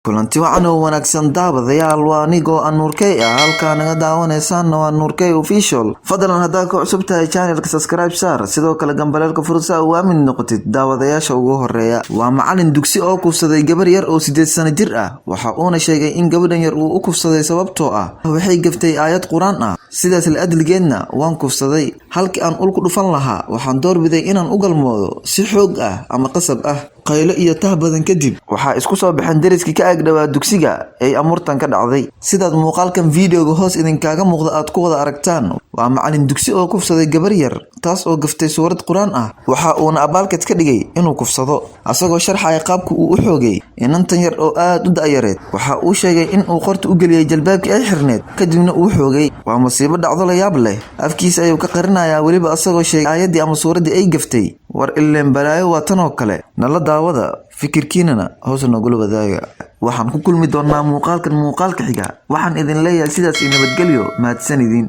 Kulanti wacan oo wanaagsan, daawadayaal. Waa anigoo Anuurkey ah, halkaa naga daawanaysaanna waa Nuurkey Official. Fadlan, haddaad ku cusub tahay channelka, subscribe saar, sidoo kale gambaleelka fursa u aamin noqotid daawadayaasha ugu horeeya. Waa macalin dugsi oo kufsaday gabar yar oo 8 sano jir ah. Waxa uuna sheegay in gabadhan yar uu u kufsaday sababtoo ah waxay gaftay aayad Qur-aan ah. Sidaas la adligeedna waan kufsaday. Halkii aan ul ku dhufan lahaa, waxaan doorbiday inaan u galmoodo si xoog ah ama qasab ah. Qaylo iyo tah badan kadib, waxaa isku soo baxeen deriskii ka agdhawaa dugsiga ay amurtan ka dhacday. Sidaad muuqaalkan videoga hoos idinkaaga muuqda aad ku wada aragtaan, waa macalin dugsi oo kufsaday gabar yar, taas oo gaftay suurad Qur-aan ah. Waxa uuna abaalkeed ka dhigay inuu kufsado. Asagoo sharxaya qaabka uu u xoogay inantan yar oo aad u da'yareed, waxa uu sheegay in uu qorta u geliyey jalbaabkii ay xirneed, kadibna uu xoogay. Waa masiibo dhacdo la yaab leh. Afkiisa ayuu ka qarinayaa, weliba asagoo sheegay aayaddii ama suuraddii ay gaftay. War ileen balaayo waa tan oo kale. Nala daawada, fikirkiinana hoos nogula wadaaga. Waxaan ku kulmi doonaa muuqaalkan muuqaalka xiga. Waxaan idin leeyahay sidaas iyo nabadgelyo. Mahadsan idiin.